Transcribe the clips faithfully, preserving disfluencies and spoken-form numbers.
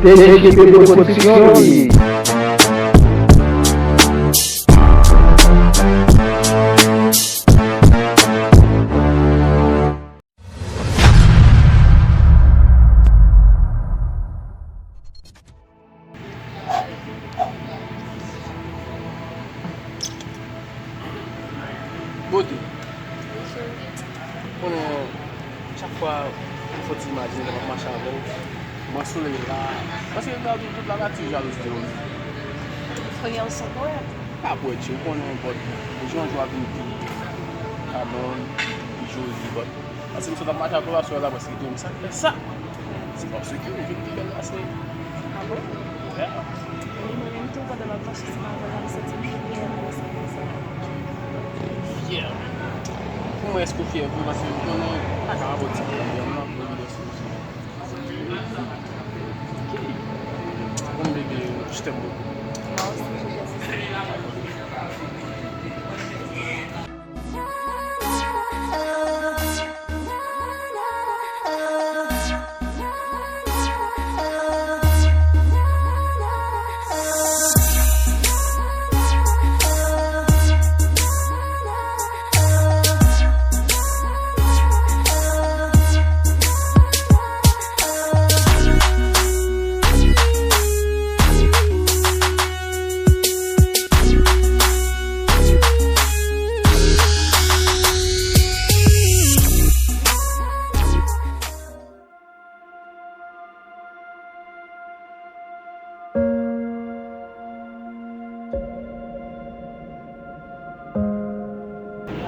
T G P Production li ye. Bote. Konnen, chak fwa m fon ti imajine lè m ap mache avè w, m wè solèy la. Paske m ta di w tout lanati jalouzi de ou. Kounye a w se pwèt. Pa pwèt, ou konnen, but jan w ap vin pi kalon, pi joli, but Paske m sot ap mache ak ou la, sou la, paske gen sa k fè sa. Se paske ou vin pi bèl pase. Ah bon? Yeah. Wi, mwen menm tou, pandan m ap mache, se pa vre, m santi m pi bèl, mwen santi sa. Fyè. Pou mwen, èske w fyè vre? Paske m konnen, pa ka rapò ti bèl nan, nan, nan, nan, Bon, bebe, je t'aime beaucoup. Moi aussi, je t'aime.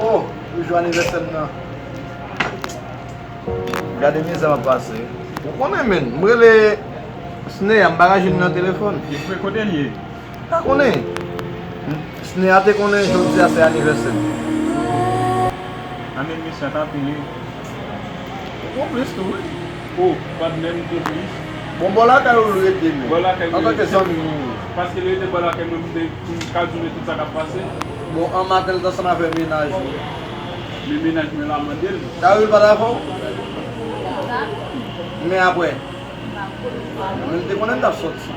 Oh, pou jou anivèsè m nan. Gade mizè m ap pase. Ou konnen, menn, m rele Sneya, m pa ka jwenn li nan telefòn. Li fre kote l ye? Pa konnen. Sneya te konnen jodi a se anivèsè m. Anben, mesye a t apele. Ou konplis tou, wi. O, patnè m konplis. Bon, bò lakay ou l rete, men. Bò lakay mwen. Antanke zanmi ou. Paske l rete bò lakay mwen, m te, m ka di w tout sa k ap pase. Bon, an maten, l t ansanm avè mennaj ou. Men mennaj mwen la mande l. Dayè, l pa t avè w? Men apre? Men m te konnen l t ap sòti.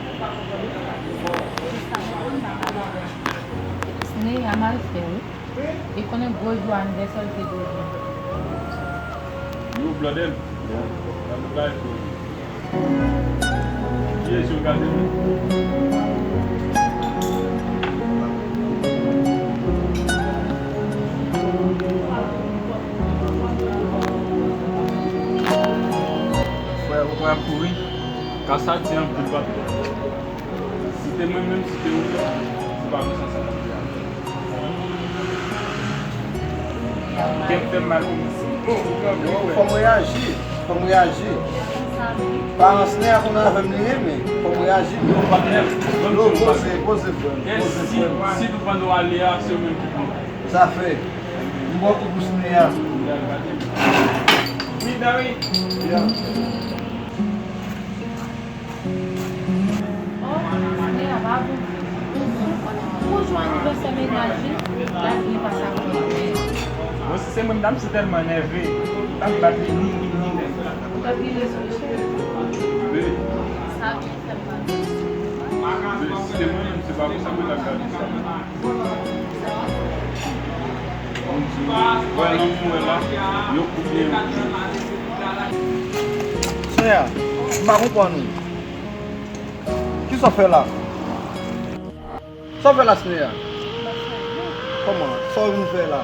Sneya mal fè, wi. Li konnen gwo jou anivèsè l se jodi. Yo, blòdè m. Nan nou kay tou. Kiyès yo gade nou? Frè, ou pral kouri. Ka sa di anpil, patnè. Si te mwen menm, si te ou menm, se pa konsa sa t ap ye a. Kè m fè m mal pou misye. Yo, fò m reyaji. Fò m reyaji. Paran Sneya konnen avè m li ye, men fò m reyaji. Yo, patnè, yo, poze, poze, frè m. Poze, frè m. Si tou pandan w ale a, se ou menm ki pran. Zafè. M ba w kout pou Sneya. Wi, Dari. Yeah. Oh, Sneya pa bon. Ou konnen pou jou anivèsè mennaj li, l al gen pase ak mwen. Bon, si se mwen, m ta m si tèlman nève. M ta m bat li ni, ni, ni, ni. Ou t ap gen rezon, cheri. Wi. Sa vin fè m mal. Wi, si se mwen menm, se pa konsa mwen t ap gade sa. Sneya, m pa konprann ou. Kisa w fè la? Sa w fè la, Sneya? Kòman? Sa w vin fè la?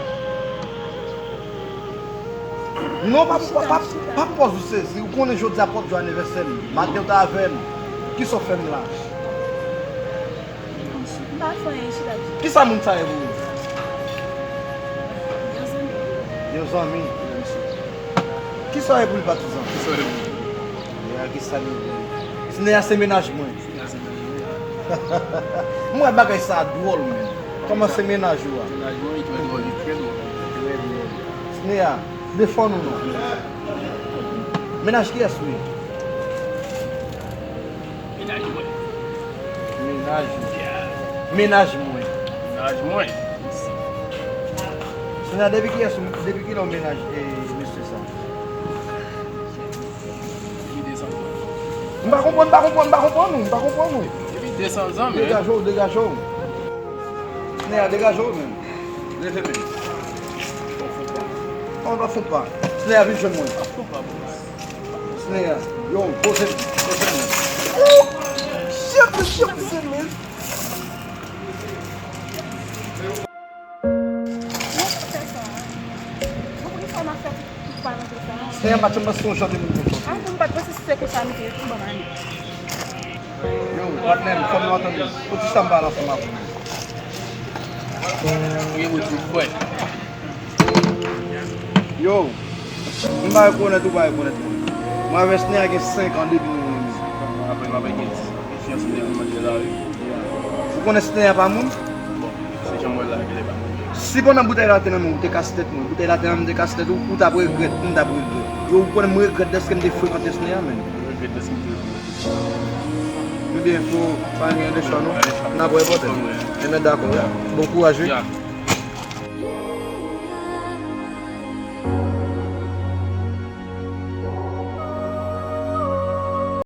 Non, pa, pa, pa, pa pòz ou sezi. Ou konnen jodi a pwòp jou anivèsè m. Maten w t avè m. Kisa w fè m la? M pa fè anyen, chita di. Kisa moun sa ye pou ou? Yon zanmi. Yon zanmi? Kisa w ye pou li, patizan? Kisa w ye pou li? Nèg sa li ye. Nèg sa se mennaj mwen. Nèg sa se mennaj mwen. M wè bagay sa dwòl, men. Kòman se mennaj ou a? Mennaj mwen, li trè dwòl, li trè dwòl. Trè dwòl. Sneya, defann ou non. Mennaj kiyès ou ye? Mennaj mwen. Mennaj ou. Yeah. Mennaj mwen. Mennaj mwen. Sina, depi kiyès, depi kilè w mennaj, e, mesye sa? Depi dezan. M Pa konprann, pa konprann, pa konprann ou, pa konprann ou. Epi desann zan, men. Degaje w, degaje w. Snè a, degaje w, men. Leve, men. Non, pa fon pa. Snè a, vin jwenn mwen. Snè a, yo, poze, poze, men. Ou! Chèf, chèf, se men. Mwen pa fè sa. Mwen poukisa w ap fè tout, tout palantre sa? Snè a pa t janm sonje de moun konsa. A, pou m pa t panse si se konsa nou te ye tou, ban m ale. Yo, patnè m, fò nou antann. Poukisa m pale ansanm avè w? Gen motiv, frè. Yo, m pa rekonèt ou pa rekonèt mwen. Mwen avè Snè a gen senk an depi nou renmen. Apre m avè gen fiyanse depi mwen te lari. Ou konnen Snè a pa moun? Bon, se jan mwen la, genlè pa moun. Si pandan boutèy la te nan men w, ou te kase tèt mwen, boutèy la te nan men m, te kase tèt ou, ou t ap regrèt, m t ap regrèt. Yo, ou konnen m regrèt dèske m te frekante Snè a, menn. Mwen regrèt dèske m te frekante. Ebyen, fò pa gen de chwa, non? N ap wè pòtèt. Ebyen, dakò. Bon kouraj, wi.